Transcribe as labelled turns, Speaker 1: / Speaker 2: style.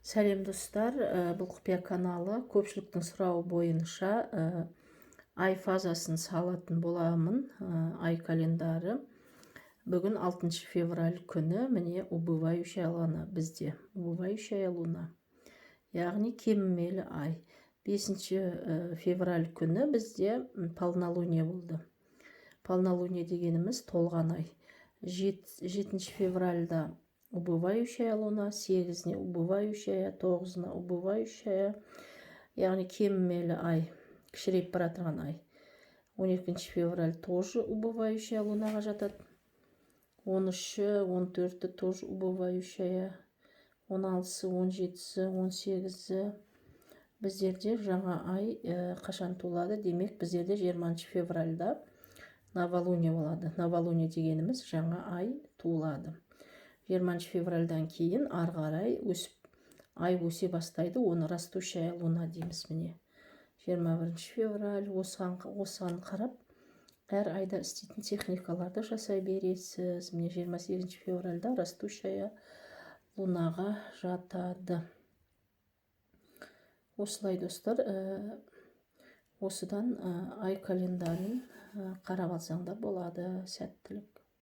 Speaker 1: Сәлем, достар! Бұл құпия каналы. Көпшіліктің сұрауы бойынша ай фазасын салатын боламын, ай календары. Бүгін 6 февраль күні, міне, убывающая луна бізде, убывающая луна, яғни кемімелі ай. 5 февраль күні бізде полнолуние болды. Полнолуние дегеніміз толған ай. 7 февральда убывающая луна, 8-іне убывающая, 9-ына убывающая, яғни кемімелі ай, кішірейіп бара жатырған ай. 12 февраль тоже убывающая лунаға жатады. 13-і, 14-і тоже убывающая, 16-сы, 17-сі, 18-і. Біздерде жаңа ай қашан туылады? Демек, біздерде 20 февральда новолуние болады. Новолуние дегеніміз жаңа ай туылады. 20 февральдан кейін ары қарай өсіп, ай өсе бастайды, оны растущая луна дейміз. Міне, 21 февраль. Осыған қарап әр айда істейтін техникаларды жасай бересіз. Міне, 28 февральда растущая лунаға жатады. Осылай, достар, осыдан ай календарын қарап алсаңдар болады. Сәттілік!